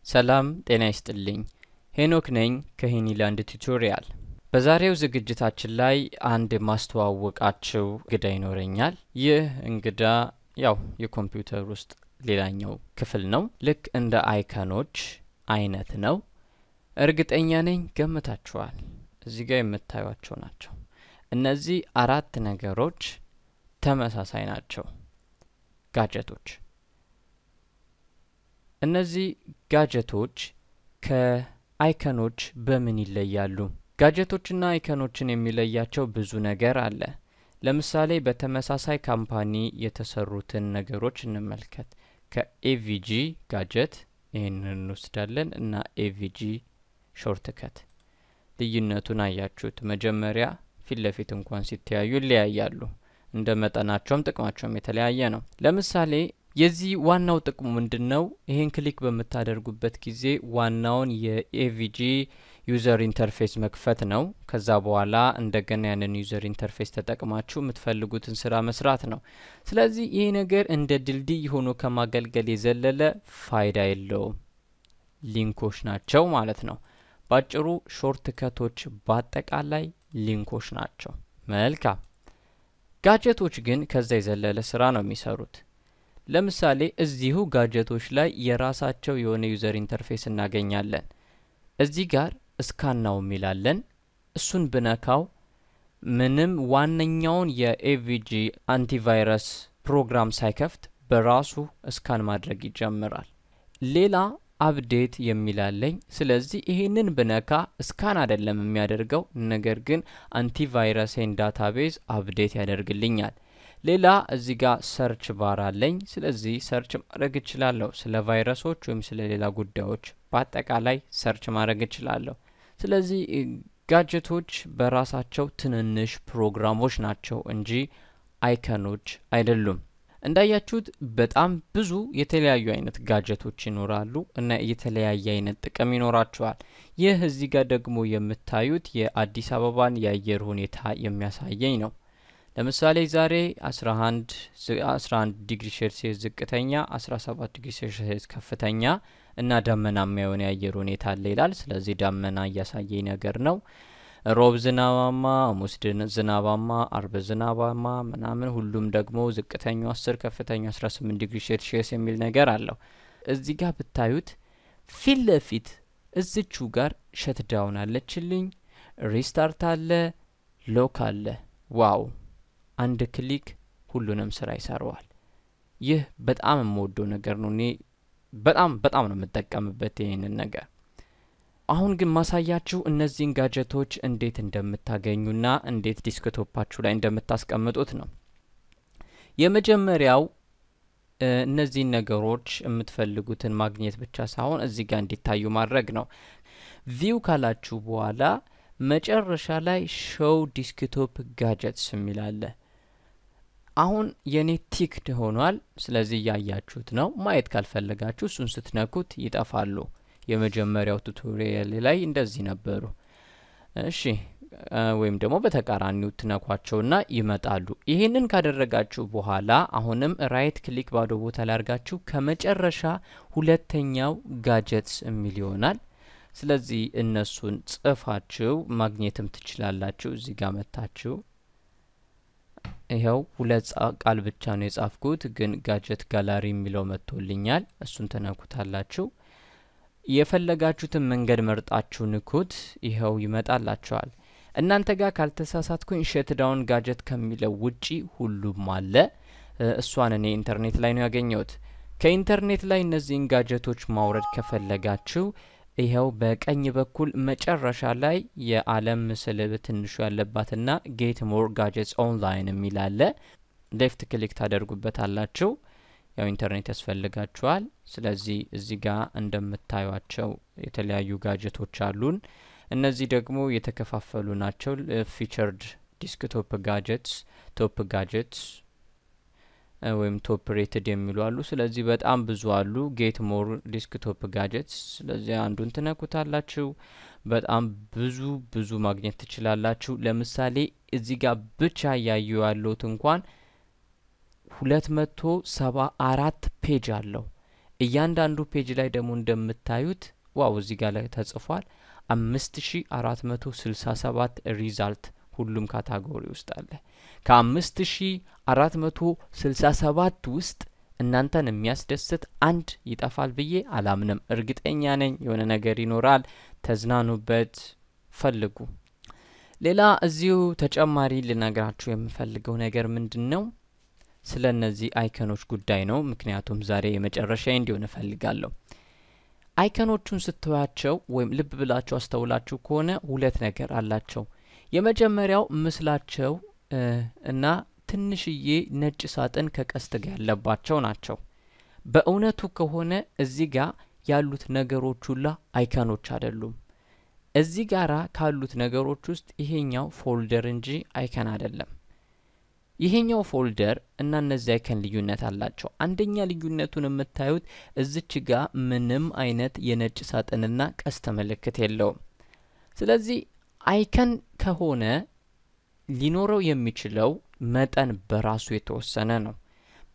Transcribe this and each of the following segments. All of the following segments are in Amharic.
ሰላም ጤና ይስጥልኝ። ሄኖክ ነኝ ከሄኒላንድ Tutorial። በዛሬው ዝግጅታችን ላይ አንድ ማስተዋወቃችሁ እንግዳ ይኖረኛል። ይህ እንግዳ ያው የኮምፒውተር ውስጥ ሌላኛው ክፍል ነው። ልክ እንደ icon ኦች አይነት ነው። እርግጠኛ ነኝ ገምታችኋል። እዚህ ጋር የምታዩቸው ናቸው። እነዚህ አራት ነገሮች ተመሳሳይ ናቸው። Gadget ኦች። እነዚህ gadget ኦች ከ icon ኦች በምን ይለያሉ? Gadget ኦችና icon ኦችን የሚለያቸው ብዙ ነገር አለ። ለምሳሌ በተመሳሳይ company የተሰሩትን ነገሮች እንመልከት። ከ AVG gadget ይህንን እንወስዳለን እና AVG shortcut ልዩነቱን አያችሁት። መጀመሪያ ፊት ለፊት እንኳን ሲተያዩ ይለያያሉ። እንደ መጠናቸውም ጥቅማቸውም የተለያየ ነው። ለምሳሌ የዚህ ዋናው ጥቅሙ ምንድን ነው? ይሄን click በምታደርጉበት ጊዜ ዋናውን የ AVG user interface መክፈት ነው። ከዛ በኋላ እንደገና ያንን user interface ተጠቅማችሁ የምትፈልጉትን ስራ መስራት ነው። ስለዚህ ይሄ ነገር እንደ ድልድይ ሆኖ ከማገልገል የዘለለ ፋይዳ የለውም። Link ኦች ናቸው ማለት ነው። ባጭሩ shortcut ኦች በአጠቃላይ link ኦች ናቸው። መልካም። Gadget ኦች ግን ከዛ የዘለለ ስራ ነው የሚሰሩት። ለምሳሌ እዚሁ gadget ኦች ላይ የራሳቸው የሆነ user interface እናገኛለን። እዚህ ጋር scan now የሚላለን እሱን ብነካው ምንም ዋነኛውን የ AVG antivirus ፕሮግራም ሳይከፍት በራሱ scan ማድረግ ይጀምራል። ሌላ update የሚላለኝ። ስለዚህ ይሄንን ብነካ scan አይደለም የሚያደርገው፣ ነገር ግን antivirus ኤን database update ያደርግልኛል። ሌላ እዚህ ጋር search bar አለኝ። ስለዚህ search ማድረግ እችላለሁ። ስለ ቫይረሶች ወይም ስለ ሌላ ጉዳዮች በአጠቃላይ search ማድረግ እችላለሁ። ስለዚህ gadget ኦች በራሳቸው ትንንሽ ፕሮግራሞች ናቸው እንጂ icon ኦች አይደሉም። እንዳያችሁት በጣም ብዙ የተለያዩ አይነት gadget ኦች ይኖራሉ እና የተለያየ አይነት ጥቅም ይኖራቸዋል። ይህ እዚህ ጋር ደግሞ የምታዩት የአዲስ አበባን የአየር ሁኔታ የሚያሳየኝ ነው። ለምሳሌ ዛሬ 11 ዲግሪ ሴልሲየስ ዝቅተኛ፣ 17 ዲግሪ ሴልሲየስ ከፍተኛ እና ደመናማ የሆነ የአየር ሁኔታ አለ ይላል። ስለዚህ ደመና እያሳየኝ ነገር ነው። ሮብ ዝናባማ፣ ሐሙስ ዝናባማ፣ አርብ ዝናባማ ምናምን፣ ሁሉም ደግሞ ዝቅተኛው 10 ከፍተኛው 18 ዲግሪ ሴልሲየስ የሚል ነገር አለው። እዚህ ጋር ብታዩት ፊት ለፊት እዝቹ ጋር shutdown አለችልኝ፣ restart አለ፣ lock አለ። Wow! አንድ click ሁሉንም ስራ ይሰራዋል። ይህ በጣም የምወደው ነገር ነው። እኔ በጣም በጣም ነው የምጠቀምበት ይህንን ነገር። አሁን ግን ማሳያችሁ እነዚህን gadget ኦች እንዴት እንደምታገኙና እንዴት desktop ኣችሁ ላይ እንደምታስቀምጡት ነው። የመጀመሪያው እነዚህን ነገሮች የምትፈልጉትን ማግኘት ብቻ ሳይሆን እዚህ ጋር እንዲታዩ ማድረግ ነው። View ካላችሁ በኋላ መጨረሻ ላይ show desktop gadgets የሚል አለ። አሁን የኔ ticked ሆኗል። ስለዚህ እያያችሁት ነው። ማየት ካልፈለጋችሁ እሱን ስትነኩት ይጠፋሉ። የመጀመሪያው tutorial ላይ እንደዚህ ነበሩ። እሺ፣ ወይም ደግሞ በተቃራኒው ትነኳቸውና ይመጣሉ። ይህንን ካደረጋችሁ በኋላ አሁንም right click ባዶ ቦታ ላይ አድርጋችሁ ከመጨረሻ ሁለተኛው gadgets የሚል ይሆናል። ስለዚህ እነሱን ጽፋችሁ ማግኘትም ትችላላችሁ። እዚህ ጋር መታችሁ ይኸው ሁለት ቃል ብቻ ነው የጻፍኩት፣ ግን gadget gallery የሚለው መጥቶልኛል። እሱን ትነኩታላችሁ። የፈለጋችሁትን መንገድ መርጣችሁ ንኩት። ይኸው ይመጣላችኋል። እናንተ ጋር ካልተሳሳትኩኝ shutdown gadget ከሚለው ውጪ ሁሉም አለ። እሷን እኔ ኢንተርኔት ላይ ነው ያገኘሁት። ከኢንተርኔት ላይ እነዚህን gadget ኦች ማውረድ ከፈለጋችሁ ይኸው በቀኝ በኩል መጨረሻ ላይ የዓለም ምስል በትንሹ ያለባትና get more gadgets online የሚል አለ። Left click ታደርጉበታላችሁ። ያው ኢንተርኔት ያስፈልጋችኋል። ስለዚህ እዚህ ጋር እንደምታዩቸው የተለያዩ gadget ኦች አሉን። እነዚህ ደግሞ የተከፋፈሉ ናቸው። Featured desktop gadgets፣ top gadgets ወይም top rated የሚሉ አሉ። ስለዚህ በጣም ብዙ አሉ። Get more desktop gadgets። ስለዚህ አንዱን ትነኩታላችሁ። በጣም ብዙ ብዙ ማግኘት ትችላላችሁ። ለምሳሌ እዚህ ጋር ብቻ እያዩ ያለሁት እንኳን 274 page አለው። እያንዳንዱ page ላይ ደግሞ እንደምታዩት wow እዚህ ጋር ላይ ተጽፏል 5467 result ሁሉም category ውስጥ አለ። ከ5467 ውስጥ እናንተን የሚያስደስት አንድ ይጠፋል ብዬ አላምንም። እርግጠኛ ነኝ የሆነ ነገር ይኖራል። ተዝናኑበት፣ ፈልጉ። ሌላ እዚሁ ተጨማሪ ልነግራችሁ የምፈልገው ነገር ምንድን ነው? ስለ እነዚህ icon ኦች ጉዳይ ነው። ምክንያቱም ዛሬ የመጨረሻ እንዲሆን እፈልጋለሁ። Icon ኦቹን ስትዋቸው ወይም ልብ ብላችሁ አስተውላችሁ ከሆነ ሁለት ነገር አላቸው። የመጀመሪያው ምስላቸው እና ትንሽዬ ነጭ ሳጥን ከቀስት ጋር ያለባቸው ናቸው። በእውነቱ ከሆነ እዚህ ጋር ያሉት ነገሮች ሁላ icon ኦች አይደሉም። እዚህ ጋራ ካሉት ነገሮች ውስጥ ይሄኛው folder እንጂ icon አይደለም። ይሄኛው folder እና እነዚህ icon ልዩነት አላቸው። አንደኛ ልዩነቱን የምታዩት እዚች ጋ ምንም አይነት የነጭ ሳጥንና ቀስት ምልክት የለውም። ስለዚህ icon ከሆነ ሊኖረው የሚችለው መጠን በራሱ የተወሰነ ነው።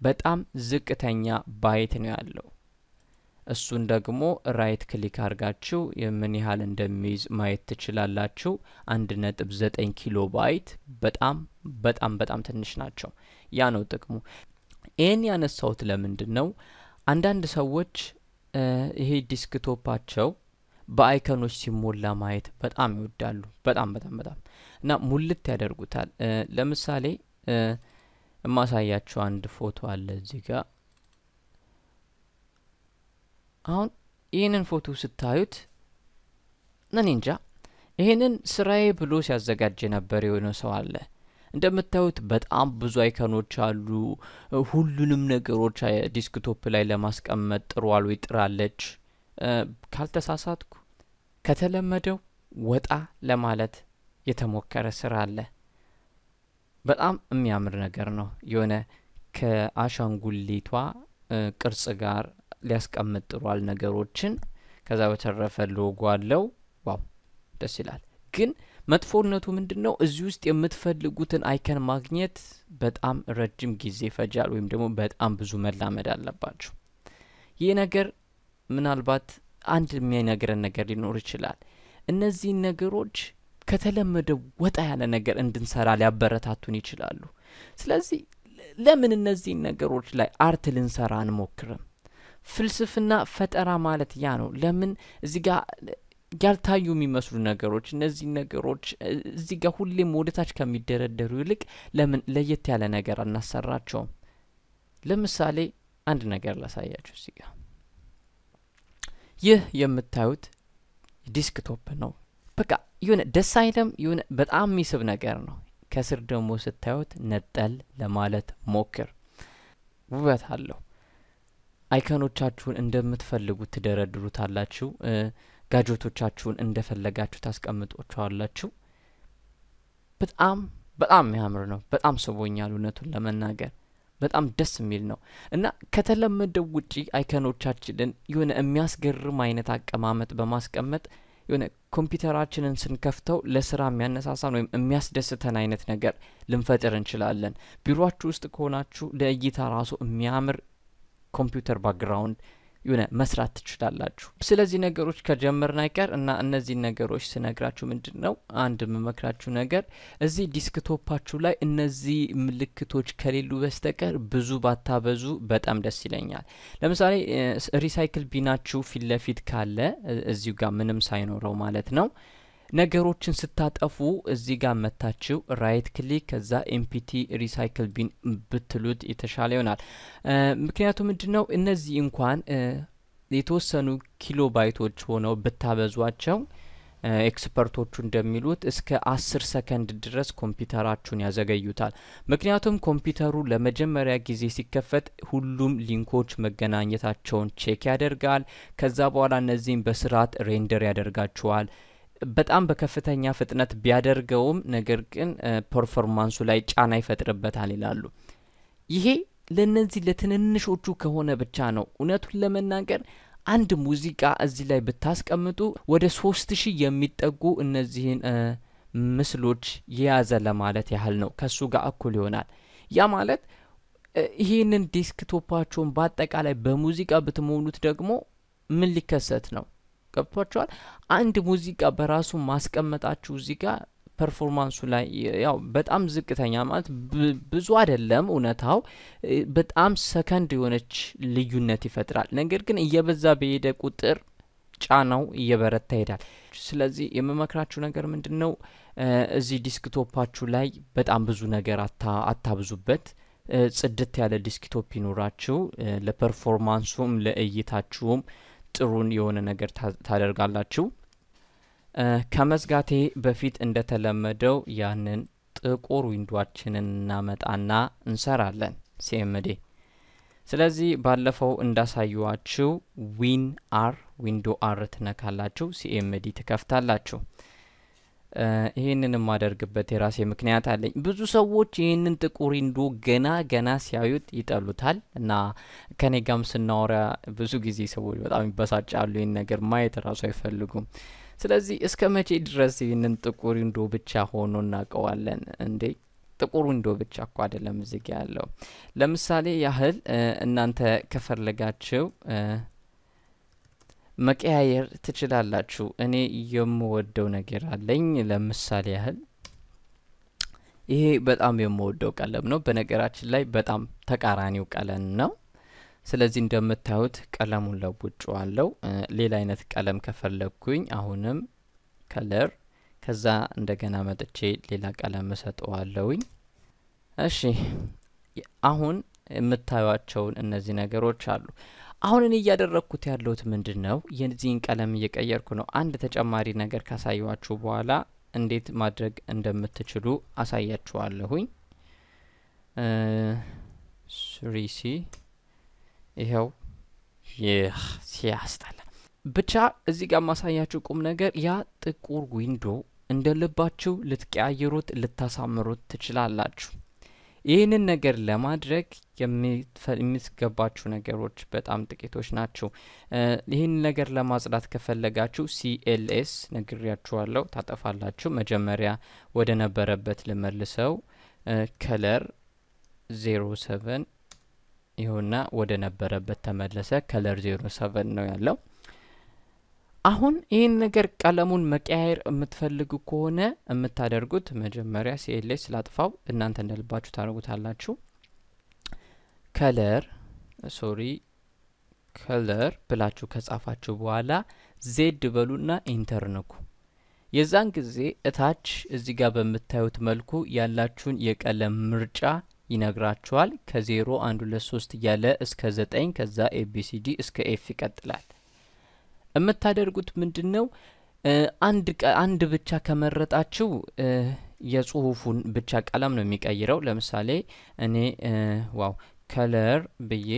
በጣም ዝቅተኛ byte ነው ያለው። እሱን ደግሞ right click አድርጋችሁ ምን ያህል እንደሚይዝ ማየት ትችላላችሁ። 1.9 ኪሎ ባይት በጣም በጣም በጣም ትንሽ ናቸው። ያ ነው ጥቅሙ። ይህን ያነሳሁት ለምንድን ነው? አንዳንድ ሰዎች ይሄ desktop ኣቸው በ icon ኦች ሲሞላ ማየት በጣም ይወዳሉ። በጣም በጣም በጣም እና ሙልት ያደርጉታል። ለምሳሌ የማሳያችሁ አንድ ፎቶ አለ እዚህ ጋር። አሁን ይህንን ፎቶ ስታዩት እኔ እንጃ ይህንን ስራዬ ብሎ ሲያዘጋጅ የነበር የሆነ ሰው አለ። እንደምታዩት በጣም ብዙ icon ኦች አሉ። ሁሉንም ነገሮች desktop ላይ ለማስቀመጥ ጥሯል ወይ ጥራለች። ካልተሳሳትኩ ከተለመደው ወጣ ለማለት የተሞከረ ስራ አለ። በጣም የሚያምር ነገር ነው። የሆነ ከአሻንጉሊቷ ቅርጽ ጋር ሊያስቀምጥ ጥሯል ነገሮችን። ከዛ በተረፈ ሎጎ አለው። Wow ደስ ይላል። ግን መጥፎነቱ ምንድን ነው? እዚህ ውስጥ የምትፈልጉትን icon ማግኘት በጣም ረጅም ጊዜ ይፈጃል፣ ወይም ደግሞ በጣም ብዙ መላመድ አለባችሁ። ይህ ነገር ምናልባት አንድ የሚነግረን ነገር ሊኖር ይችላል። እነዚህን ነገሮች ከተለመደው ወጣ ያለ ነገር እንድንሰራ ሊያበረታቱን ይችላሉ። ስለዚህ ለምን እነዚህን ነገሮች ላይ art ልንሰራ አንሞክርም? ፍልስፍና ፈጠራ ማለት ያ ነው። ለምን እዚህ ጋር ያልታዩ የሚመስሉ ነገሮች እነዚህ ነገሮች እዚህ ጋር ሁሌም ወደታች ከሚደረደሩ ይልቅ ለምን ለየት ያለ ነገር አናሰራቸውም? ለምሳሌ አንድ ነገር ላሳያችሁ። እዚህ ጋር ይህ የምታዩት desktop ነው። በቃ የሆነ ደስ አይልም? የሆነ በጣም የሚስብ ነገር ነው። ከስር ደግሞ ስታዩት ነጠል ለማለት ሞክር፣ ውበት አለው። Icon ኦቻችሁን እንደምትፈልጉት ትደረድሩታላችሁ። Gadget ኦቻችሁን እንደፈለጋችሁ ታስቀምጧቸዋላችሁ። በጣም በጣም የሚያምር ነው። በጣም ስቦኛል፣ እውነቱን ለመናገር በጣም ደስ የሚል ነው እና ከተለመደው ውጪ icon ኦቻችንን የሆነ የሚያስገርም አይነት አቀማመጥ በማስቀመጥ የሆነ ኮምፒውተራችንን ስንከፍተው ለስራ የሚያነሳሳን ወይም የሚያስደስተን አይነት ነገር ልንፈጥር እንችላለን። ቢሮአችሁ ውስጥ ከሆናችሁ ለእይታ ራሱ የሚያምር ኮምፒውተር background የሆነ መስራት ትችላላችሁ። ስለዚህ ነገሮች ከጀመርን አይቀር እና እነዚህን ነገሮች ስነግራችሁ ምንድን ነው አንድ የምመክራችሁ ነገር እዚህ desktop ኣችሁ ላይ እነዚህ ምልክቶች ከሌሉ በስተቀር ብዙ ባታበዙ በጣም ደስ ይለኛል። ለምሳሌ recycle bin ኣችሁ ፊት ለፊት ካለ እዚሁ ጋር ምንም ሳይኖረው ማለት ነው ነገሮችን ስታጠፉ እዚህ ጋር መታችሁ right click ከዛ empty recycle bin ብትሉት የተሻለ ይሆናል። ምክንያቱም ምንድን ነው እነዚህ እንኳን የተወሰኑ ኪሎ ባይቶች ሆነው ብታበዟቸው expert ኦቹ እንደሚሉት እስከ 10 ሰከንድ ድረስ ኮምፒውተራችሁን ያዘገዩታል። ምክንያቱም ኮምፒውተሩ ለመጀመሪያ ጊዜ ሲከፈት ሁሉም link ኦች መገናኘታቸውን check ያደርጋል። ከዛ በኋላ እነዚህን በስርዓት render ያደርጋቸዋል። በጣም በከፍተኛ ፍጥነት ቢያደርገውም ነገር ግን performance ኡ ላይ ጫና ይፈጥርበታል ይላሉ። ይሄ ለእነዚህ ለትንንሾቹ ከሆነ ብቻ ነው። እውነቱን ለመናገር አንድ ሙዚቃ እዚህ ላይ ብታስቀምጡ ወደ 3000 የሚጠጉ እነዚህን ምስሎች የያዘ ለማለት ያህል ነው። ከሱ ጋር እኩል ይሆናል። ያ ማለት ይህንን desktop ኣችሁን በአጠቃላይ በሙዚቃ ብትሞሉት ደግሞ ምን ሊከሰት ነው? ገብቷችኋል? አንድ ሙዚቃ በራሱ ማስቀመጣችሁ እዚህ ጋር performance ኡ ላይ ያው በጣም ዝቅተኛ፣ ማለት ብዙ አይደለም እውነታው፣ በጣም ሰከንድ የሆነች ልዩነት ይፈጥራል። ነገር ግን እየበዛ በሄደ ቁጥር ጫናው እየበረታ ይሄዳል። ስለዚህ የምመክራችሁ ነገር ምንድን ነው? እዚህ desktop ኣችሁ ላይ በጣም ብዙ ነገር አታብዙበት። ጽድት ያለ desktop ይኑራችሁ። ለ performance ኡም ለእይታችሁም ጥሩን የሆነ ነገር ታደርጋላችሁ። ከመዝጋቴ በፊት እንደተለመደው ያንን ጥቁር window ኣችንን እናመጣና እንሰራለን CMD። ስለዚህ ባለፈው እንዳሳየኋችሁ Win R፣ Window R ትነካላችሁ፣ CMD ትከፍታላችሁ። ይህንን የማደርግበት የራሴ ምክንያት አለኝ። ብዙ ሰዎች ይህንን ጥቁር window ገና ገና ሲያዩት ይጠሉታል እና ከኔ ጋም ስናወራ ብዙ ጊዜ ሰዎች በጣም ይበሳጫሉ። ይህን ነገር ማየት እራሱ አይፈልጉም። ስለዚህ እስከ መቼ ድረስ ይህንን ጥቁር window ብቻ ሆኖ እናውቀዋለን እንዴ? ጥቁር window ብቻ እኮ አይደለም እዚህ ጋ ያለው። ለምሳሌ ያህል እናንተ ከፈለጋችሁ መቀያየር ትችላላችሁ። እኔ የምወደው ነገር አለኝ። ለምሳሌ ያህል ይሄ በጣም የምወደው ቀለም ነው። በነገራችን ላይ በጣም ተቃራኒው ቀለም ነው። ስለዚህ እንደምታዩት ቀለሙን ለውጬዋለሁ። ሌላ አይነት ቀለም ከፈለግኩኝ አሁንም color፣ ከዛ እንደገና መጥቼ ሌላ ቀለም እሰጠዋለሁኝ። እሺ፣ አሁን የምታዩቸውን እነዚህ ነገሮች አሉ። አሁን እኔ እያደረግኩት ያለሁት ምንድን ነው? የዚህን ቀለም እየቀየርኩ ነው። አንድ ተጨማሪ ነገር ካሳየኋችሁ በኋላ እንዴት ማድረግ እንደምትችሉ አሳያችኋለሁኝ። 3C፣ ይኸው፣ ይህ ሲያስጠላ። ብቻ እዚህ ጋር ማሳያችሁ ቁም ነገር ያ ጥቁር window እንደ ልባችሁ ልትቀያይሩት ልታሳምሩት ትችላላችሁ። ይህንን ነገር ለማድረግ የሚገባችሁ ነገሮች በጣም ጥቂቶች ናቸው። ይህንን ነገር ለማጽዳት ከፈለጋችሁ CLS ነግሬያችኋለሁ፣ ታጠፋላችሁ። መጀመሪያ ወደ ነበረበት ልመልሰው። Color 07፣ ይኸውና ወደ ነበረበት ተመለሰ። Color 07 ነው ያለው። አሁን ይህን ነገር ቀለሙን መቀያየር የምትፈልጉ ከሆነ የምታደርጉት መጀመሪያ CLS ላጥፋው፣ እናንተ እንደልባችሁ ታደርጉታላችሁ። Color፣ sorry፣ color ብላችሁ ከጻፋችሁ በኋላ Z በሉና enter ንኩ። የዛን ጊዜ እታች እዚህ ጋር በምታዩት መልኩ ያላችሁን የቀለም ምርጫ ይነግራችኋል። ከ0፣ 1፣ 2፣ 3 እያለ እስከ 9፣ ከዛ ABCD እስከ F ይቀጥላል። የምታደርጉት ምንድን ነው? አንድ ብቻ ከመረጣችሁ የጽሁፉን ብቻ ቀለም ነው የሚቀይረው። ለምሳሌ እኔ wow color ብዬ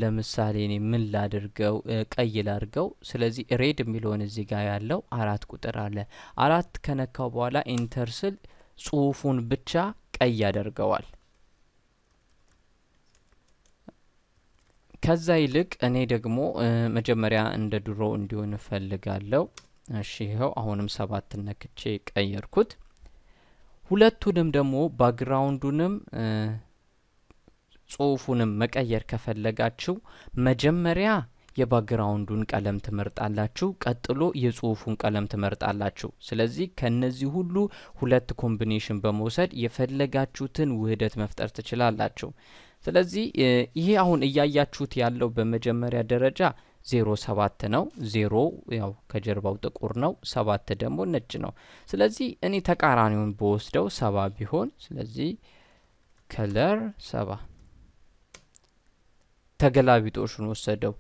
ለምሳሌ እኔ ምን ላድርገው? ቀይ ላድርገው። ስለዚህ red የሚለውን እዚህ ጋር ያለው 4 ቁጥር አለ። 4 ከነካው በኋላ enter ስል ጽሁፉን ብቻ ቀይ ያደርገዋል። ከዛ ይልቅ እኔ ደግሞ መጀመሪያ እንደ ድሮ እንዲሆን እፈልጋለሁ። እሺ፣ ይኸው አሁንም 7 ነክቼ ቀየርኩት። ሁለቱንም ደግሞ background ኡንም ጽሁፉንም መቀየር ከፈለጋችሁ መጀመሪያ የ background ኡን ቀለም ትመርጣላችሁ፣ ቀጥሎ የጽሁፉን ቀለም ትመርጣላችሁ። ስለዚህ ከነዚህ ሁሉ ሁለት combination በመውሰድ የፈለጋችሁትን ውህደት መፍጠር ትችላላችሁ። ስለዚህ ይሄ አሁን እያያችሁት ያለው በመጀመሪያ ደረጃ 07 ነው። 0 ያው ከጀርባው ጥቁር ነው፣ 7 ደግሞ ነጭ ነው። ስለዚህ እኔ ተቃራኒውን በወስደው 7 ቢሆን፣ ስለዚህ color 7፣ ተገላቢጦሹን ወሰደው።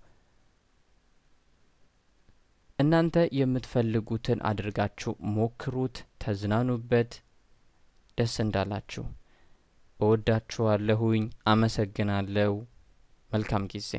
እናንተ የምትፈልጉትን አድርጋችሁ ሞክሩት፣ ተዝናኑበት፣ ደስ እንዳላችሁ። እወዳችኋለሁኝ። አመሰግናለሁ። መልካም ጊዜ።